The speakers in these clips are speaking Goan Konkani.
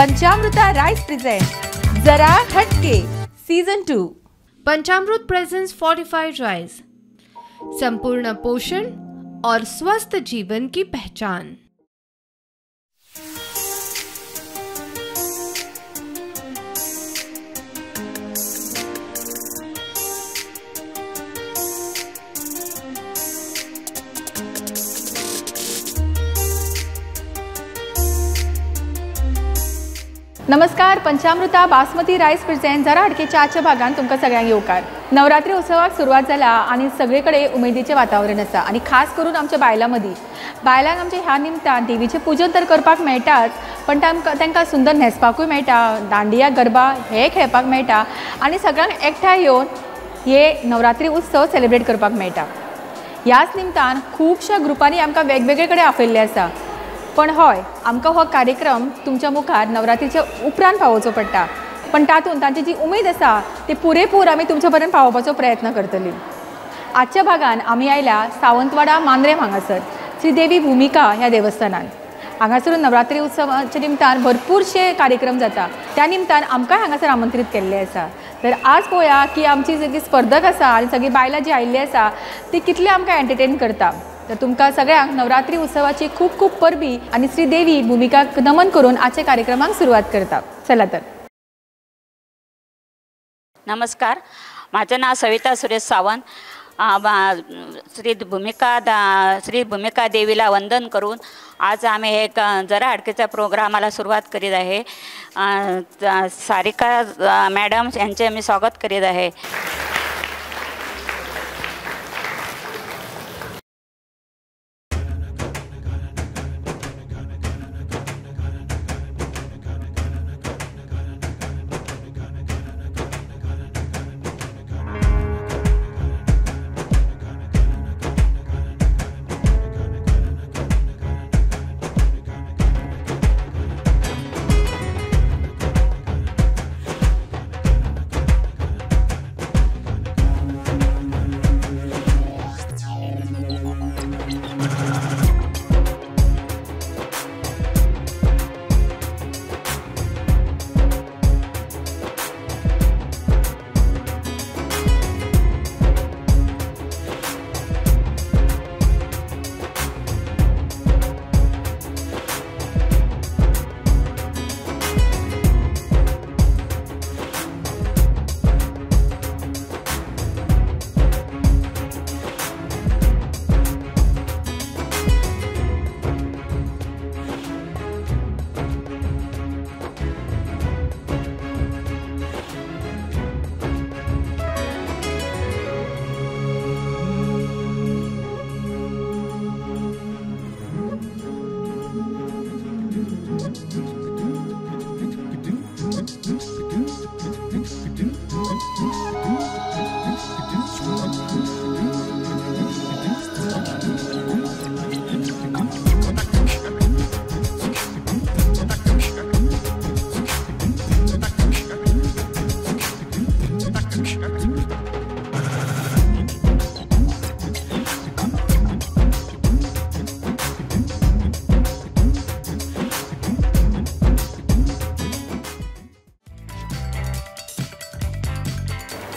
पंचामृता राईस प्रेझेंट जरा हटके season 2। Panchamrut presents fortified rice, संपूर्ण पोषण और स्वस्थ जीवन की पहचान। नमस्कार, पंचामृता बासमती राईस प्रेझेंट जरा हटकेच्या आजच्या भागान तुमकां सगळ्यांक येवकार। नवरात्री उत्सवाक सुरवात जाला आनी सगळे कडेन उमेदीचें वातावरण आसा आनी खास करून आमच्या बायलां मदीं। बायलांक आमच्या ह्या निमतान देवीचें पुजन तर करपाक मेळटाच, पण तांकां सुंदर न्हेसपाकूय मेळटा, दांडिया गरबा हे खेळपाक मेळटा आनी सगळ्यांक एकठांय येवन हे नवरात्री उत्सव सेलिब्रेट करपाक मेळटा। ह्याच निमतान खुबश्या ग्रुपांनी आमकां वेगवेगळे कडेन आपयल्लें आसा, पण हय आमकां हो कार्यक्रम तुमच्या मुखार नवरात्रीच्या उपरांत पावोवचो पडटा, पण तातूंत तांची जी उमेद आसा ती पुरेपूर आमी तुमच्या पर्यंत पावोवपाचो प्रयत्न करतली। आजच्या भागान आमी आयल्या सावंतवाडा मांद्रेम हांगासर श्रीदेवी भुमिका ह्या देवस्थानान। हांगासर नवरात्री उत्सवाच्या निमतान भरपूरशे कार्यक्रम जाता, त्या निमतान आमकां हांगासर आमंत्रीत केल्ले आसा। तर आज पळोवया की आमची सगळी स्पर्धक आसा आनी सगळी बायलां जी आयिल्ली आसा ती कितली आमकां एंटरटेन करता। तर तुमकां सगळ्यांक नवरात्री उत्सवाची खूब खूब परबी आनी श्रीदेवी भुमिकाक नमन करून आजच्या कार्यक्रमाक सुरवात करता। चला तर। नमस्कार, माझं नाव सविता सुरेश सावंत। श्री भूमिका देवीला वंदन करून आज आम्ही एक जरा हटकेच्या प्रोग्रामाला सुरुवात करीत आहे। सारिका मॅडम यांचे मी स्वागत करीत आहे।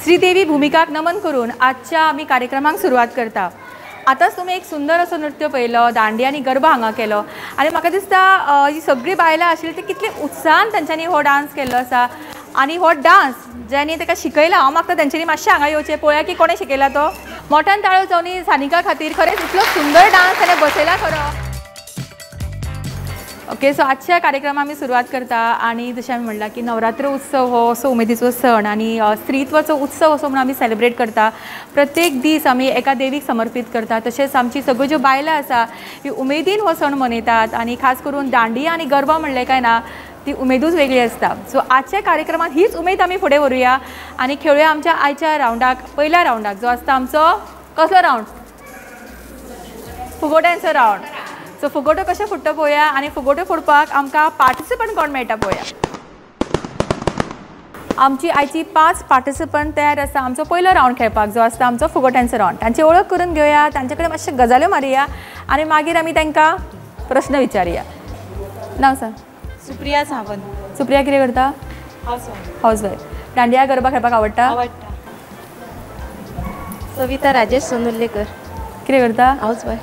श्रीदेवी भुमिकाक नमन करून आजच्या आमी कार्यक्रमाक सुरवात करता। आतांच तुमी एक सुंदर असो नृत्य पळयलो, दांडिया आनी गरबा हांगा केलो आनी म्हाका दिसता ही सगळीं बायलां आशिल्ली ती कितले उत्साहान तांच्यांनी हो डांस केल्लो आसा आनी हो डांस ज्यांनी ताका शिकयला हांव मागता तांच्यांनी मातशें हांगा येवचें, पळोवया की कोणें शिकयला तो। मोठ्यान ताळयो जावनी सानिका खातीर, खरेंच इतलो सुंदर डांस ताणें बसयला खरो। ओके, सो आजच्या कार्यक्रमाक आमी सुरवात करता आनी जशें आमी म्हणलां की नवरात्र उत्सव हो असो उमेदीचो सण आनी स्त्रीत्वाचो उत्सव असो म्हणून आमी सेलिब्रेट करता। प्रत्येक दीस आमी एका देवीक समर्पीत करता, तशेंच आमची सगळ्यो ज्यो बायलां आसा ती उमेदीन हो सण मनयतात आनी खास करून दांडिया आनी गरबा म्हणलें काय ना ती उमेदूच वेगळी आसता। सो आजच्या कार्यक्रमात हीच उमेद आमी फुडें व्हरूया आनी खेळुया आमच्या आयच्या रावंडाक, पयल्या रावंडाक जो आसता आमचो कसलो रावंड, फुगोट्यांचो रावंड। सो फुगोटो कशें फुट्टा पळोवया आनी फुगोटो फोडपाक आमकां पार्टिसिपंट कोण मेळटा पळोवया। आमची आयची 5 पार्टिसिपंट तयार आसा आमचो पयलो रावंड खेळपाक जो आसता आमचो फुगोट्यांचो रावंड। तांची वळख करून घेवया, तांचे कडेन मातशे गजाल्यो मारुया आनी मागीर आमी तांकां प्रश्न विचारुया। नाव सांग। सुप्रिया सावंत। सुप्रिया कितें करता? हाऊसवाईफ. हाऊसवाईफ. दांडिया गरबा खेळपाक आवडटा? आवडटा. सविता राजेश सोनुर्लेकर. कितें करता? हाऊसवाईफ.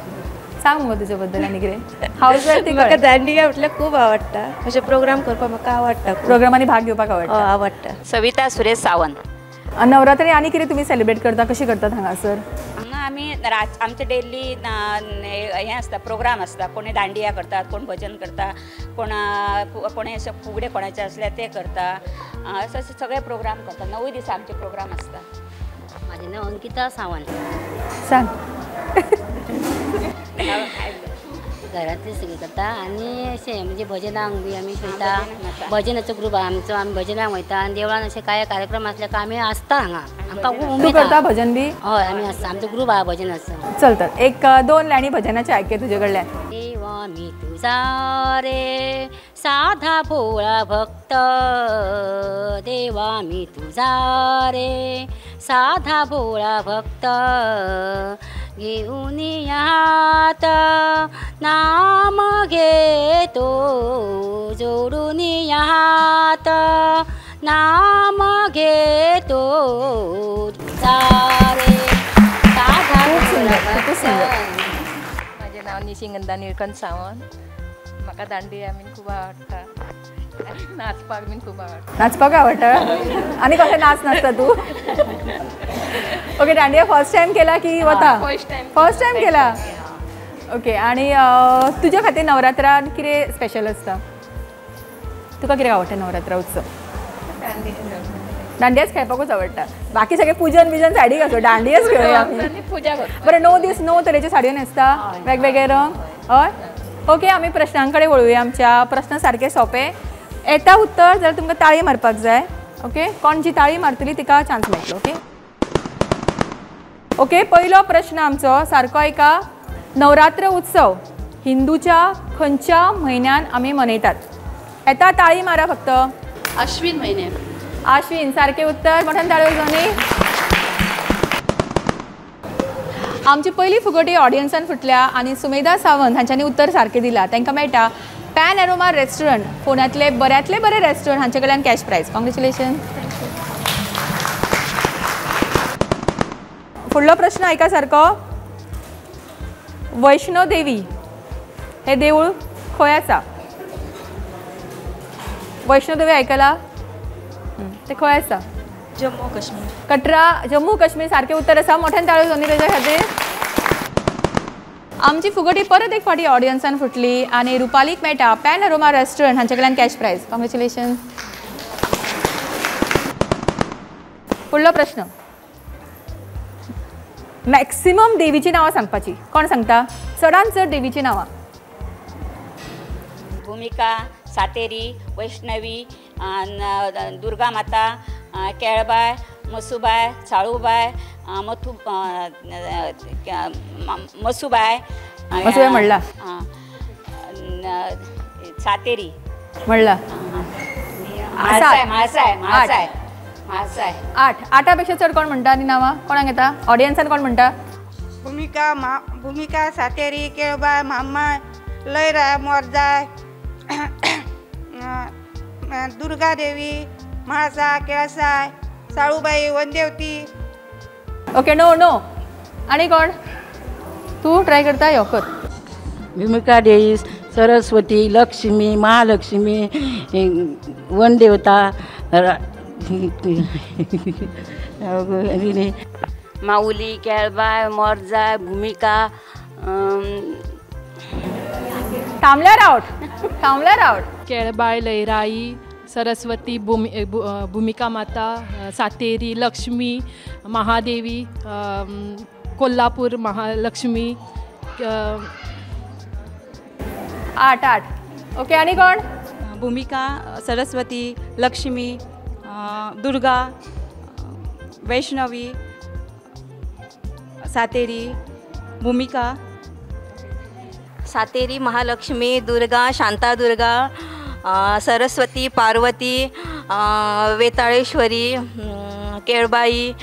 सांग मुगो तुजे बद्दल आनी कितें. हाऊसवाईफ ती म्हाका दांडिया म्हटल्यार खूब आवडटा. अशे प्रोग्राम करपाक म्हाका आवडटा. प्रोग्रामांनी भाग घेवपाक आवडटा? आवडटा. सविता सुरेश सावंत. नवरात्री आनी कितें तुमी सेलिब्रेट करता, कशी करतात हांगासर? हांगा आमी आमचे डेली हें आसता, प्रोग्राम आसता. कोणी दांडिया करतात, कोण भजन करता, कोण कोणी अशें फुगडे कोणाचे आसल्यार ते करता. अशें अशें सगळे प्रोग्राम करता. 9 दीस आमचे प्रोग्राम आसता. म्हाजें नांव अंकिता सावंत. सांग. घरांतली सगळीं करता आनी अशें म्हणजे भजनांक बी आमी वयता. भजनाचो ग्रूप आहा आमचो, आमी भजनांक वयता आनी देवळान अशें कांय कार्यक्रम आसले काय आमी आसता हांगा. आमकां खूब उमेद करता भजन बी? हय, आमी आसता. आमचो ग्रूप आहा भजनाचो. चल तर एक 2 लायनी भजनाचे आयकय तुजे कडल्यान. देवा मी तुझा रे साधा भोळा भक्त, देवा मी तुझा रे साधा भोळा भक्त, घेऊन हात नाम घेतो, जोडून हात नाम घेतो, रे साधा. खूप सुंदर. म्हाजें नांव निशिगंधा निळकंठ सावंत. म्हाका दांडिया बीन खूब आवडटा आनी नाचपाक बीन खूब आवडटा. नाचपाक आवडटा? आनी कशें नाच नाचता तूं? ओके, दांडिया फर्स्ट टायम केला की वता? First time. फर्स्ट टायम केला. ओके, आनी तुज्या खातीर नवरात्रान कितें स्पेशल आसता? तुका कितें आवडटा नवरात्रा उत्सव? दांडियाच खेळपाकूच आवडटा. बाकी सगळें पुजन बिजन सायडीक आसो, दांडियाच खेळया आमी. पुजा करता. बरें, 9 दीस 9 तरेच्यो साडयो न्हेसता, वेगवेगळे रंग. हय. ओके, आमी प्रश्नां कडेन वळुया. आमच्या प्रश्न सारके सोंपे. येता उत्तर जाल्यार तुमकां ताळी मारपाक जाय. ओके, कोण जी ताळी मारतली तिका चान्स मेळटलो. ओके ओके, पयलो प्रश्न आमचो सारको आयका. नवरात्र उत्सव हिंदूच्या खंयच्या म्हयन्यान आमी मनयतात? येता ताळी मारा फक्त. आश्विन म्हयन्यान. आश्विन सारकें उत्तर. मोठ्यान ताळयो जावनी. आमची पयली फुगोटी ऑडियन्सान फुटल्या आनी सुमेधा सावंत हांच्यांनी उत्तर सारकें दिलां. तांकां मेळटा पॅन एरोमा रेस्टॉरंट, फोंड्यांतले बऱ्यांतले बरें रेस्टॉरंट हांचे कडल्यान कॅश प्रायज. कॉंग्रेच्युलेशन. फुडलो प्रश्न आयका सारको. वैष्णो देवी हे देवूळ खंय आसा? वैष्णो देवी आयकला? ते खंय आसा? जम्मू काश्मीर. कटरा, जम्मू काश्मीर सारकें उत्तर आसा. मोठ्यान ताळयो जावनी तेज्या खातीर. आमची फुगोटी परत एक फावटी ऑडियन्सान फुटली आनी रुपालीक मेळटा पॅन अरोमा रेस्टॉरंट हांचे कडल्यान कॅश प्रायज. कॉंग्रेच्युलेशन. फुडलो प्रश्न. मॅक्सिमम देवीची नांवां सांगपाची. कोण सांगता चडान चड देवीची नांवां? भूमिका, सातेरी, वैष्णवी, दुर्गा माता, केळबाय, मसुबाय, साळूबाय, मसुबाय. मसुबाय म्हणला. सातेरी म्हणला. म्हाळसाय, म्हाळसाय, म्हाळसाय, म्हाळसाय. 8. 8 पेक्षा चड कोण म्हणटा आनी नांवां कोणाक येता? ऑडियन्सान कोण म्हणटा? भूमिका, भूमिका, सातेरी, केळबाय, म्हामाय, लयराय, मोरजाय, दुर्गा देवी, म्हाळसा, केळसाय, साळूबाई, वनदेवती. Okay, no no. आनी कोण? तूं ट्राय करता? यो कर. भूमिका देवी, सरस्वती, लक्ष्मी, महालक्ष्मी, वनदेवता, माऊली, केळबाय, मोरजाय, भूमिका. थांबल्यार आवट, थांबल्यार आवट. केळबाय, लयराई, सरस्वती, भूमिका माता, सातेरी, लक्ष्मी, महादेवी, कोल्हापूर महालक्ष्मी. 8 8. ओके, आनी कोण? भूमिका, सरस्वती, लक्ष्मी, दुर्गा, वैष्णवी, सातेरी, भूमिका. सातेरी, महालक्ष्मी, दुर्गा, शांतादुर्गा, सरस्वती, पार्वती, वेताळेश्वरी, केळबाई,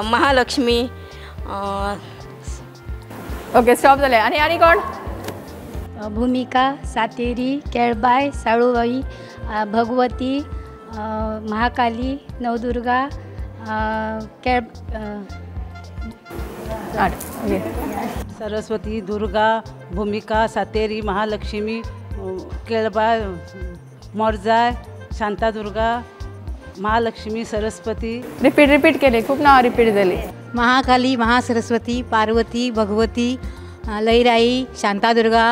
महालक्ष्मी. ओके, स्टॉप जालें. आनी आनी कोण? भूमिका, सातेरी, केळबाय, साळूबाई, भगवती, महाकाली, नवदुर्गा, केळ सरस्वती, दुर्गा, भूमिका, सातेरी, महालक्ष्मी, केळबाय, मोरजाय, शांतादुर्गा, महालक्ष्मी, सरस्वती. रिपीट रिपीट केले, खूप नाव रिपीट झाली. महाकाली, महासरस्वती, पार्वती, भगवती, लईराई, शांतादुर्गा,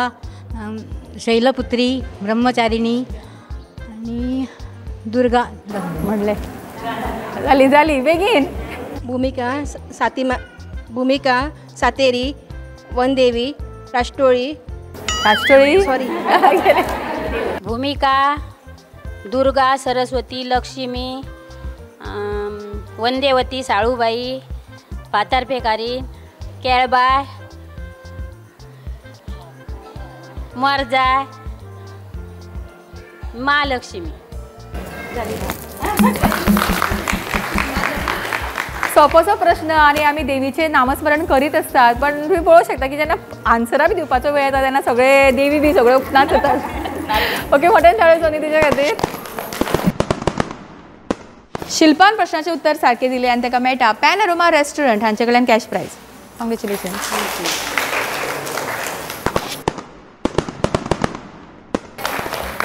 शैलपुत्री, ब्रह्मचारिणी आणि दुर्गा. म्हणले झाली झाली बेगीन. भूमिका, सातीमा, भूमिका, सातेरी, वनदेवी, राष्ट्रोळी, राष्ट्रोळी सॉरी, भूमिका, दुर्गा, सरस्वती, लक्ष्मी, वनदेवती, साळूबाई, पातारपेकारी, केळबाय, मोरजाय, महालक्ष्मी. सोपोसो प्रश्न आणि आमी देवीचे नामस्मरण करीत असतात, पण तुम्ही पळोवंक शकता की जेन्ना आन्सरां बी दिवपाचो वेळ येता तेन्ना सगळे देवी बी सगळे उपनाच जातात. ओके, मोठ्यान टाळयो जावनी तिच्या खातीर. शिल्पान प्रश्नाचे उत्तर सारके दिले आनी ताका मेळटा पॅनोरमा रेस्टॉरंट हांचे कडल्यान कॅश प्रायज. कॉंग्रेच्युलेशन.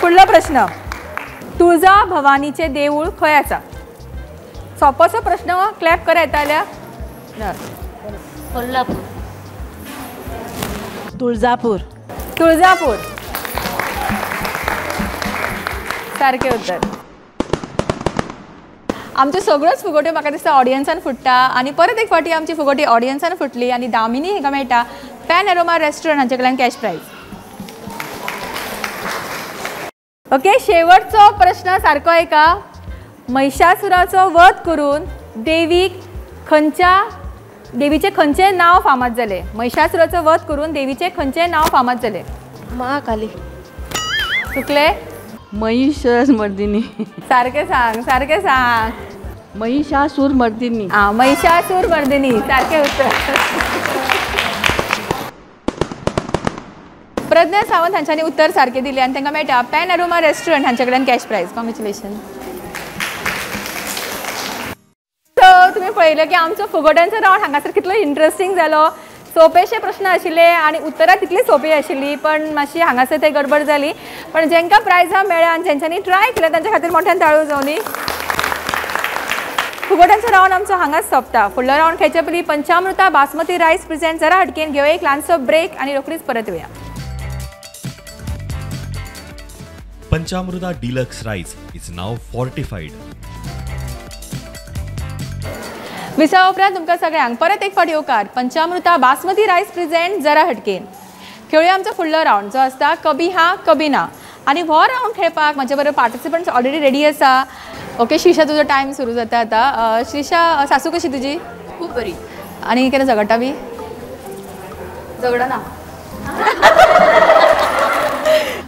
फुडलो प्रश्न, तुळजा भवानीचें देवूळ खंय आसा? सोपोसो प्रश्न, क्लॅप करा येता जाल्यार. कोल्हापूर. तुळजापूर. तुळजापूर सारकें उत्तर. आमच्यो सगळ्योच फुगोट्यो म्हाका दिसता ऑडियन्सान फुट्टा आनी परत एक फावटी आमची फुगोटी ऑडियन्सान फुटली आनी दामिनी हांकां मेळटा पॅनोरमा रेस्टॉरंट हांचे कडल्यान कॅश प्रायज. ओके, शेवटचो प्रश्न सारको एका, महिषासुराचो वध करून देवीक खंयच्या देवीचें खंयचें नांव फामाद जालें? महिषासुराचो वध करून देवीचें खंयचें नांव फामाद जालें? महाकाली. चुकले? महिषासुरमर्दिनी. सारकें सांग, सारकें सांग. महिषासुरमर्दिनी. आं, महिषासुरमर्दिनी सारकें उत्तर. प्रज्ञा सावंत हांच्यांनी उत्तर सारकें दिलें आनी तांकां मेळटा पॅनोरमा रेस्टॉरंट हांचे कडल्यान कॅश प्रायज. कॉंग्रेच्युलेशन. सो तुमी पळयलें की आमचो फुगोट्यांचो रावंड हांगासर कितलो इंट्रस्टींग जालो. सोंपेशे प्रश्न आशिल्ले आनी उत्तरां तितली सोंपी आशिल्ली, पण मातशी हांगासर ते गडबड जाली. पण जेंकां प्रायजां मेळ्ळ्या आनी जेंच्यांनी ट्राय केलें तांच्या खातीर मोठ्यान ताळयो जावनी. फुगोट्यांचो रावंड आमचो हांगाच सोंपता. फुडलो रावंड खेळचे पयलीं पंचामृता बासमती रायस प्रेझेंट जरा हटकेन घेवया एक ल्हानसो ब्रेक आनी रोखडीच परत येवया. Panchamruta deluxe rice is now fortified. विसवा उपरांत तुमकां सगळ्यांक परत एक फावट येवकार पंचामृता बासमती रायस प्रेझेंट जरा हटकेन. खेळुया आमचो फुडलो रावंड जो आसता कभी हा कभी ना. आनी हो रावंड खेळपाक म्हजे बरोबर पार्टिसिपंट्स ऑलरेडी रेडी आसा. ओके श्रीषा, तुजो टायम सुरू जाता आतां. श्रीषा, सासू कशी तुजी? खूब बरी. आनी केन्ना झगडटा बी? झगडना.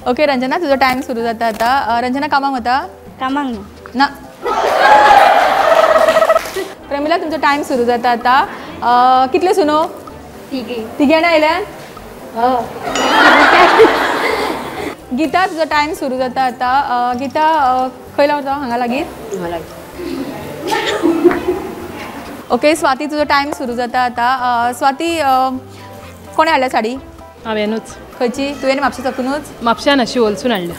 ओके रंजना, तुजो टायम सुरू जाता आतां. रंजना कामाक वता? कामाक ना. प्रमिला, तुमचो टायम सुरू जाता आतां. कितल्यो सुनो? तिगी. तिगी जाणां आयल्यान? गीता, तुजो टायम सुरू जाता आतां. गीता, खंय रावता? हांगा लागीं? ओके स्वाती, तुजो टायम सुरू जाता आतां. स्वाती, कोणें हाडल्या साडी? हांवेनूच. खंयची? तुवें म्हापशा साकूनच? म्हापश्यान शिवोलसून हाडल्या.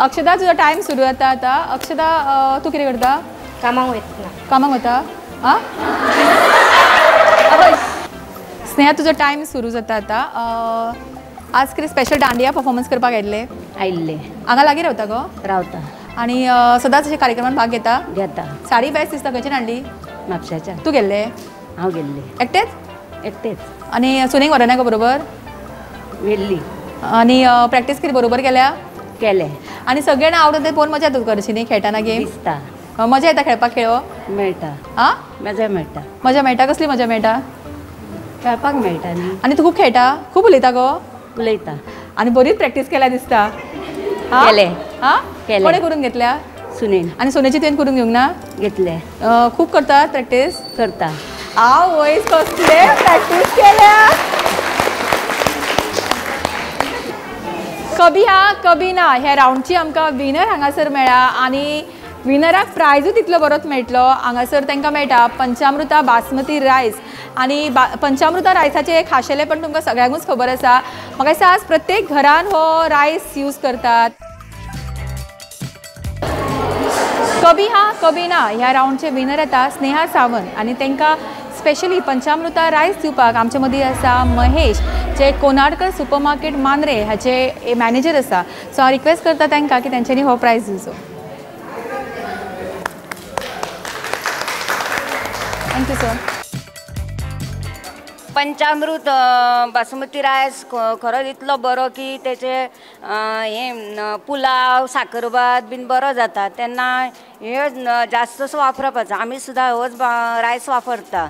अक्षदा, तुजो टायम सुरू जाता आतां. अक्षदा, तूं कितें करता? कामाक वयता. कामाक वता? आं, स्नेहा, तुजो टायम सुरू जाता आतां. आज कितें स्पेशल दांडिया परफॉर्मन्स करपाक आयिल्ले? आयिल्ले. हांगा लागीं रावता गो? रावता. आनी सदांच अशे कार्यक्रमान भाग घेता? घेता. साडी बेस्ट दिसता, खंयच्यान हाडली? म्हापशाच्या. तूं गेल्ले? हांव गेल्ले. एकटेच? एकटेच. आनी सुनेक व्हरना गो बरोबर? व्हेल्ली. आनी प्रॅक्टीस कितें बरोबर केल्या? केले. आनी सगळे जाणां आवडटा ते पळोवन मजा येता तुका अशी न्ही खेळटना गेम? दिसता. मजा येता खेळपाक? खेळ मेळटा. आं, मजा मेळटा. मजा मेळटा? कसली मजा मेळटा? खेळपाक मेळटा न्ही. आनी तूं खूब खेळटा? खूब उलयता गो? उलयता. आनी बरीच प्रॅक्टीस केल्या दिसता. केले. आं, कोणें करून घेतल्या? सुनेन. आनी सुनेची तुवें करून घेवंक ना? घेतले. खूब करता प्रॅक्टीस? करता. आवयस, कसले प्रॅक्टीस केल्या. कभी हा कभी ना ह्या रावंडची आमकां विनर हांगासर मेळ्ळा आनी विनराक प्रायजूय तितलो बरोच मेळटलो. हांगासर तांकां मेळटा पंचामृता बासमती रायस आनी पंचामृता रायसाचें खाशेलेपण तुमकां सगळ्यांकूच खबर आसा. म्हाका दिसता आज प्रत्येक घरान हो रायस यूज करतात. कभी हा कभी ना ह्या रावंडचे विनर येता स्नेहा सावंत आनी तांकां स्पेशली पंचामृता रायस दिवपाक आमचे मदीं आसा महेश, जे कोनाडकर सुपर मार्केट मांद्रे हाचे मॅनेजर आसा. सो हांव रिक्वेस्ट करता तांकां की तेंच्यांनी हो प्रायज दिवचो. Thank you sir. Panchamrut basmati rice खरोच इतलो बरो की तेचे हे पुलाव साकरभात बीन बरो जाता. तेन्ना हे जास्तसो वापरपाचो, आमी सुद्दां होच रायस वापरता.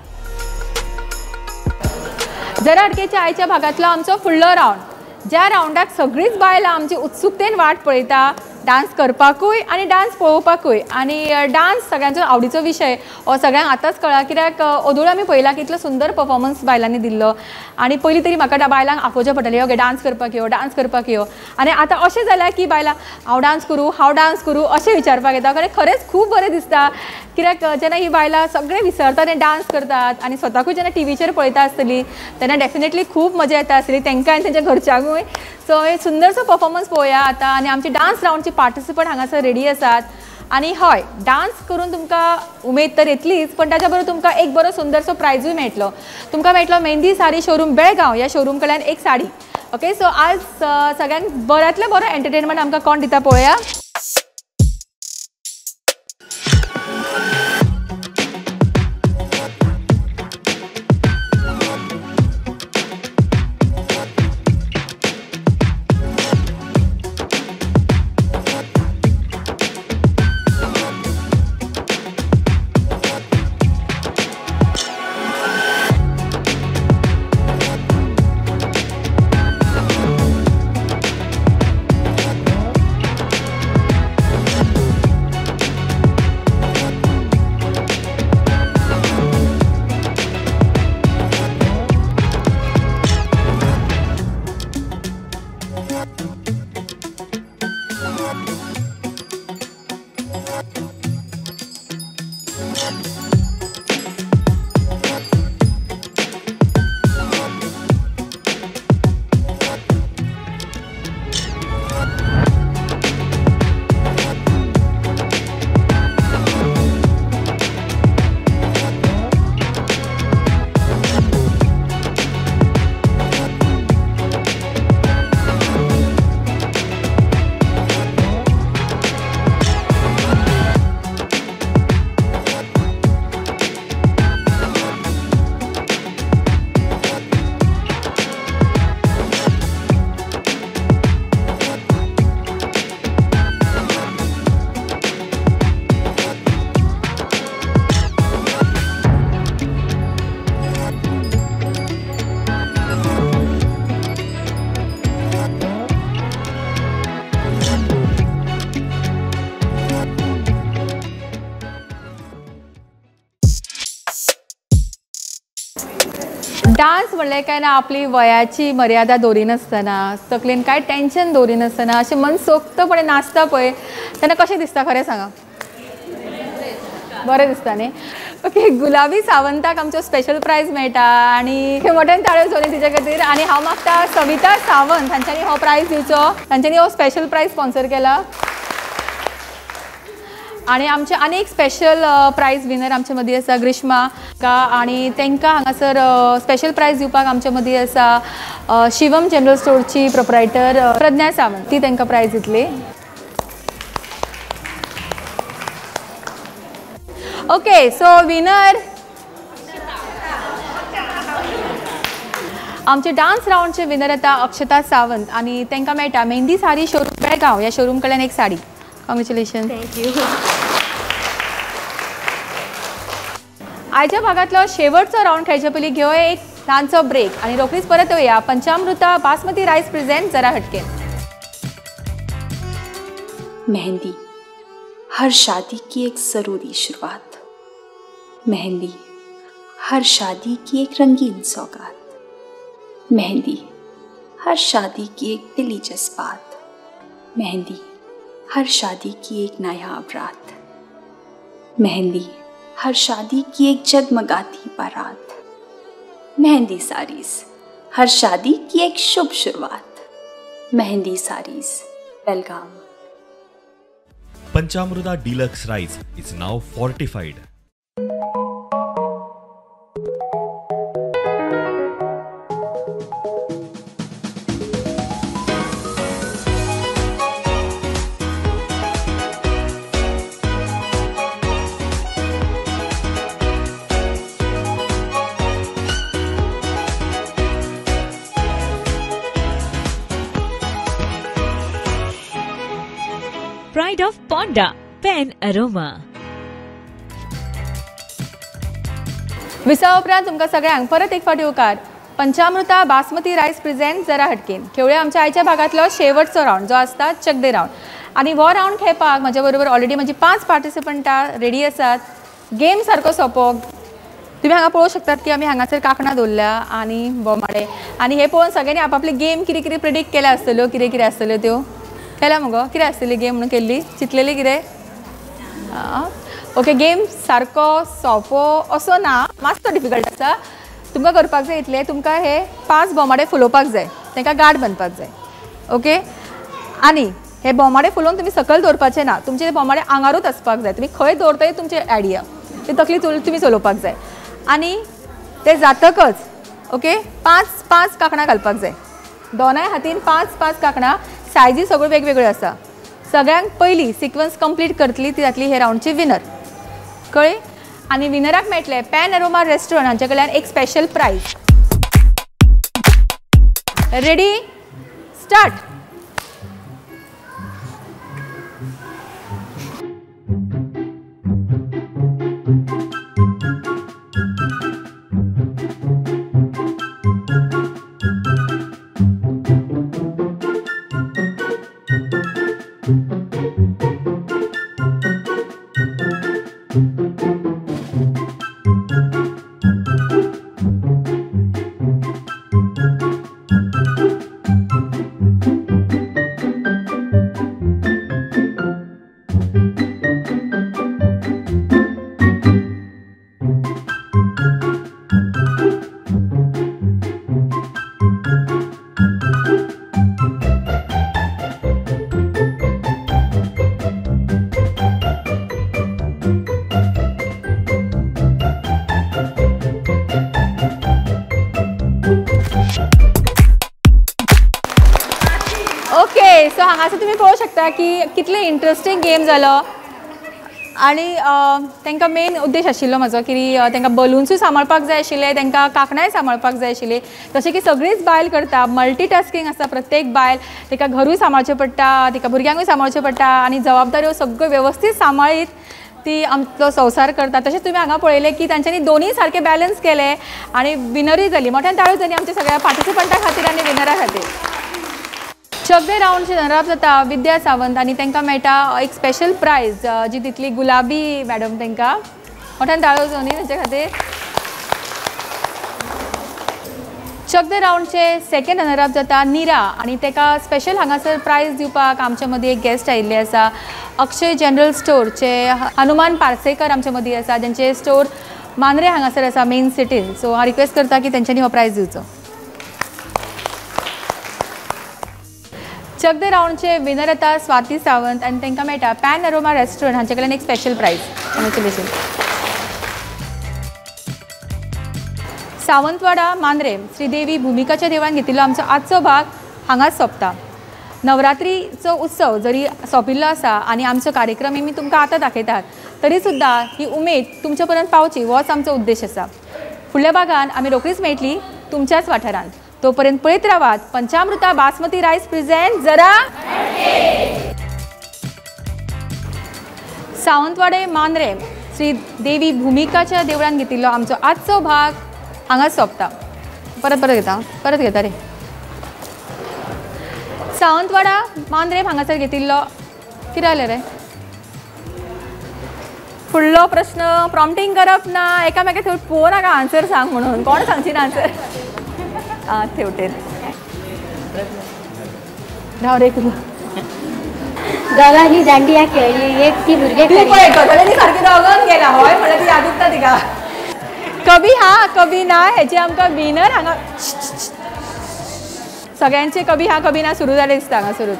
जरा हटकेच्या आयच्या भागांतलो आमचो फुडलो रावंड, ज्या रावंडाक सगळींच बायलां आमची उत्सुकतेन वाट पळयता डांस करपाकूय आनी डांस पळोवपाकूय. आनी डांस सगळ्यांचो आवडीचो विशय हो सगळ्यांक आतांच कळ्ळा, कित्याक ओदोळ आमी पळयला कितलो सुंदर परफॉर्मन्स बायलांनी दिल्लो. आनी पयलीं तरी म्हाका बायलांक आपोवचें पडटलें, ओके डांस करपाक यो, डांस करपाक यो. आनी आतां अशें जालां की बायलां हांव डांस करूं, हांव डांस करूं अशें विचारपाक येता. कारण खरेंच खूब बरें दिसता, कित्याक जेन्ना ही बायलां सगळें विसरतात आनी डांस करतात आनी स्वताकूय जेन्ना टिवीचेर पळयता आसतली तेन्ना डेफिनेटली खूब मजा येता आसतली तांकां आनी तेंच्या घरच्यांकूय. सो हे सुंदरसो परफॉर्मन्स पळोवया आतां. आनी आमची डांस रावंडची पार्टिसिपंट हांगासर रेडी आसात. आनी हय, डांस करून तुमकां उमेद तर येतलीच, पण ताच्या बरोबर तुमकां एक बरो सुंदरसो प्रायजूय मेळटलो. तुमकां मेळटलो मेहंदी साडी शोरूम बेळगांव ह्या शोरूम कडल्यान एक साडी. ओके, सो आज सगळ्यांक बऱ्यांतलें बरो एंटरटेनमेंट आमकां कोण दिता पळोवया. डांस म्हणलें काय ना आपली वयाची मर्यादा दवरिनासतना, तकलेन कांय टेंशन दवरिनासतना अशें मन सोक्तपणे नाचता पळय तेन्ना कशें दिसता खरें सांगा? बरें दिसता न्ही? ओके, गुलाबी सावंताक आमचो स्पेशल प्रायज मेळटा आनी मोठ्यान ताळयो जाली तिच्या खातीर. आनी हांव मागता सविता सावंत हांच्यांनी हो प्रायज दिवचो, तांच्यांनी हो स्पेशल प्रायज स्पॉन्सर केला. आनी आमचे आनी एक स्पेशल प्रायज विनर आमचे मदीं आसा ग्रिष्मा का, आनी तांकां हांगासर स्पेशल प्रायज दिवपाक आमचे मदीं आसा शिवम जनरल स्टोरची प्रोप्रायटर प्रज्ञा सावंत, ती तांकां प्रायज दितली. ओके, सो विनर आमचे डांस रावंडचे विनर येता अक्षता सावंत आनी तांकां मेळटा मेहंदी साडी शोरूम बेळगांव ह्या शोरूम कडल्यान एक साडी. Congratulation. Thank you. आयच्या भागांतलो शेवटचो रावंड खेळचे पयलीं घेवया एक ल्हानसो ब्रेक आनी रोखडीच परत येवया पंचामृता बासमती रायस प्रेझेंट जरा हटके. मेहंदी हर शादी की एक ज़रूरी शुरुआत, मेहंदी हर शादी की एक रंगीन सौगात, मेहंदी हर शादी की एक दिली जज्बात। मेहंदी हर शादी की एक नायाब रात, मेहंदी हर शादी की एक जगमगाती बारात, मेहंदी साड़ीज हर शादी की एक शुभ शुरुआत, Mehndi saris Belgaum. Panchamruta deluxe rice is now fortified. Pride of Ponda, Pen Aroma. विसा उपरांत तुमकां सगळ्यांक परत एक फावट येवकार. पंचामृता बासमती रायस प्रेझेंट जरा हटकेन खेवळे आमच्या आयच्या भागांतलो शेवटचो रावंड जो आसता चकदे रावंड. आनी हो रावंड खेळपाक म्हज्या बरोबर ऑलरेडी म्हजी 5 पार्टिसिपंटां रेडी आसात. गेम सारको सोंपो. तुमी हांगा पळोवंक शकतात की आमी हांगासर कांकणां दवरल्या आनी बोमाडे, आनी हे पळोवन सगळ्यांनी आपापली गेम कितें कितें प्रिडिक्ट केल्या आसतल्यो, कितें कितें आसतल्यो त्यो केल्या मगो, कितें आसतली गेम म्हणून केल्ली चिंतलेली कितें. ओके, गेम सारको सोंपो असो ना, मातसो डिफिकल्ट आसा. तुमकां करपाक जाय इतलें, तुमकां हे 5 बोमाडे फुलोवपाक जाय, तांकां गार्ड बांदपाक जाय. ओके, आनी हे बोमाडे फुलोवन तुमी सकयल दवरपाचे ना, तुमचे ते बोमाडे आंगारूच आसपाक जाय. तुमी खंय दवरताय तुमचे आयडिया, ते तकली तुमी चलोवपाक जाय. आनी ते जातकच ओके 5 5 कांकणां घालपाक जाय, दोनाय हातीन 5 5 कांकणां. सायजी सगळ्यो वेगवेगळ्यो आसा. सगळ्यांक पयली सिक्वन्स कंप्लीट करतली ती जातली हे रावंडची विनर. कळ्ळी? आनी विनराक मेळटलें पॅन अरोमा रेस्टॉरंट हांचे कडल्यान एक special prize. Ready, start. Okay, so हांगासर तुमी पळोवंक शकता की कितले इंट्रस्टींग गेम जालो. आनी तांकां मेन उद्देश आशिल्लो म्हजो की तांकां बलून्सूय सांबाळपाक जाय आशिल्ले, तांकां कांकणांय सांबाळपाक जाय आशिल्ली. तशें की सगळीच बायल करता, मल्टीटास्कींग आसता प्रत्येक बायल, तिका घरूय सांबाळचें पडटा, तिका भुरग्यांकूय सांबाळचें पडटा, आनी जबाबदाऱ्यो सगळ्यो वेवस्थीत सांबाळीत ती आमचो संवसार करता. तशेंच तुमी हांगा पळयलें की तांच्यांनी दोनूय सारके बॅलन्स केले आनी विनरूय जाली. मोठ्यान ताळयो जाली आमच्या सगळ्या पार्टिसिपंटा खातीर आनी विनरा खातीर. सगळे रावंडचे रनर अप जाता विद्या सावंत आनी तांकां मेळटा एक स्पेशल प्रायज जी दितली गुलाबी मॅडम. तांकां मोठ्यान ताळयो जावनी तांचे खातीर. चकदे रावंडचे सेकंड रनर अप जाता निरा आनी ताका स्पेशल हांगासर प्रायज दिवपाक आमच्या मदीं एक गेस्ट आयिल्ले आसा. अक्षय जनरल स्टोरचे हनुमान पार्सेकर आमच्या मदीं आसा, जांचे स्टोर मांद्रे हांगासर आसा मेन सिटीन. सो हांव रिक्वेस्ट करता की तेंच्यांनी हो प्रायज दिवचो. चकदे रावंडचे विनर येता स्वाती सावंत आनी तांकां मेळटा पॅन अरोमा रेस्टॉरंट हांचे कडल्यान एक special prize. Congratulation. Sawantwada Mandrem Shridevi भुमिकाच्या देवळान घेतिल्लो आमचो आजचो भाग हांगाच सोंपता. नवरात्रीचो उत्सव जरी सोंपिल्लो आसा आनी आमचो कार्यक्रम आमी तुमकां आतां दाखयतात, तरी सुद्दां ही उमेद तुमच्या पर्यंत पावची होच आमचो उद्देश आसा. फुडल्या भागान आमी रोखडीच मेळटली तुमच्याच वाठारांत. तोपर्यंत पळयत रावात पंचामृता बासमती रायस प्रेझेंट जरा सावंतवाडे मांद्रे श्री देवी भुमिकाच्या देवळान घेतिल्लो आमचो आजचो भाग हांगाच सोंपता. परत परत घेता, परत घेता रे. सावंतवाडा मांद्रे हांगासर घेतिल्लो कितें जालें रे? फुडलो प्रश्न प्रॉम्प्टींग करप ना, एकामेका थंय पळोवं नाका आन्सर सांग म्हणून, कोण सांगची ना आन्सर. आं थेवटेन राव रे. दोगांनी दांडिया खेळ्ळी, एक ती भुरगे ती पळय गजालींनी सारकी दोगान गेला हय म्हणल्यार ती यादूच ना तिका. कभी हा कभी ना हेची आमकां विनर हांगा सगळ्यांचे कभी हा कभी ना सुरू जाले दिसता हांगासरूच.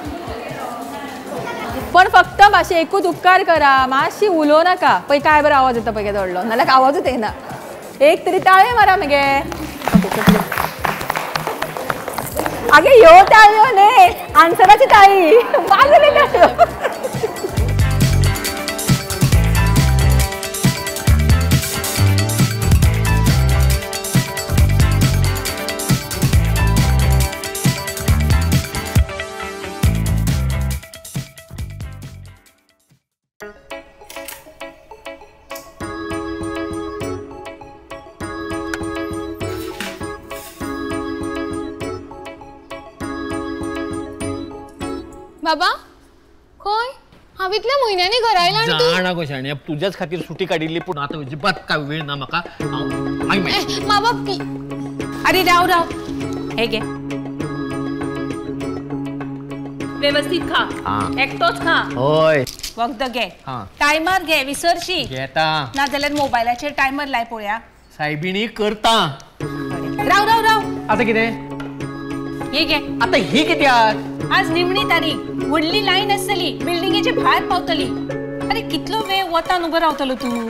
पण फक्त मातशें एकूच उपकार करा, मातशी उलोवं नाका. पळय काय बरो आवाज येता पळय केदो व्हडलो, नाल्यार आवाजूच येना. एक तरी ताळयो मारा मगे. आगे ह्यो ताळयो न्ही, आन्सराची ताळी वाजले ताळयो. बाबा खंय हांव इतल्या म्हयन्यांनी घरा आयला आनी तूं जाणा गो शाण्या, तुज्याच खातीर सुटी काडिल्ली, पूण आतां अजिबात काय वेळ ना म्हाका. मा बाप. अरे राव राव, हे घे, व्यवस्थित खा, एकटोच खा. हय वखद घे, टायमार घे, विसरशी घेता ना जाल्यार मोबायलाचेर टायमर लाय पळोवया. सायबिणी करता. राव राव राव, आतां कितें? हे घे. आतां ही कित्याक? आज निमणी तारीख, व्हडली लायन आसतली, बिल्डिंगेचे भायर पावतली. अरे कितलो वेळ वतान उबो रावतलो तूं?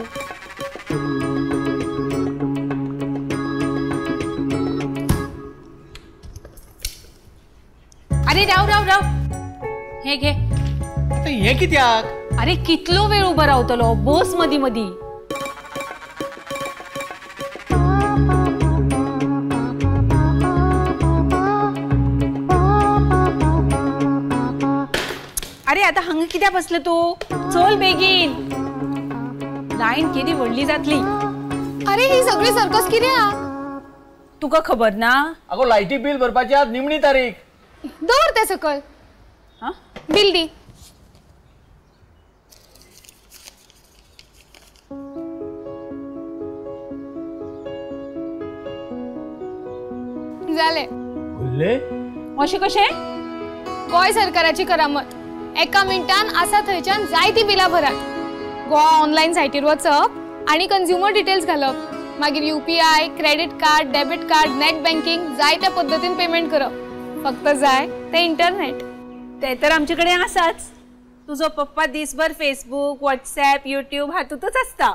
अरे राव राव राव, हे घे. आतां हे कित्याक? अरे कितलो वेळ उबो रावतलो, बस मदी मदी. अरे आता हांगा कित्याक बसले तूं? चल बेगीन, लायन केदी व्हडली जातली. अरे ही सगळी सर्कस कित्याक? तुका खबर ना? अगो लायटी बिल भरपाची आज निमणी तारीख. दवर ते सकल, बिल दी. जालें. उरले अशें कशें? गोंय सरकाराची करामत, एका मिनटान आसा थंयच्यान जायती बिलां भरात. गोवा ऑनलायन सायटीर वचप आनी कंझ्युमर डिटेल्स घालप, मागीर UPI, credit card, debit card, net banking जायत्या पद्दतीन पेमेंट करप. फक्त जाय तें इंटरनेट. ते तर आमचे कडेन आसाच. तुजो पप्पा दिसभर फेसबूक, व्हॉट्सॅप, युट्यूब हातूंतच आसता.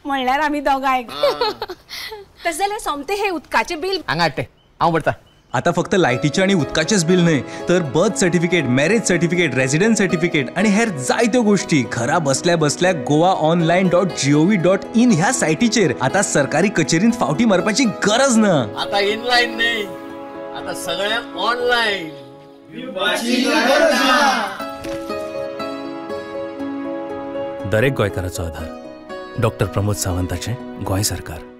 म्हणल्यार आमी दोगांय. तशें जाल्यार सोमतें हें उदकाचें बील हांगा हाडटे, हांव भरता. आता फक्त लायटीचें आनी उदकाचेंच बील न्हय तर birth certificate, marriage certificate, residence certificate आनी हेर जायत्यो गोष्टी घरा बसल्या बसल्या goaonline.gov.in ह्या सायटीचेर आता सरकारी कचेरींत फावटी मारपाची गरज ना. आता इनलायन न्हय, आता सगळें ऑनलायन. दरेक गोंयकाराचो आधार. डॉक्टर प्रमोद सावंताचें गोंय सरकार.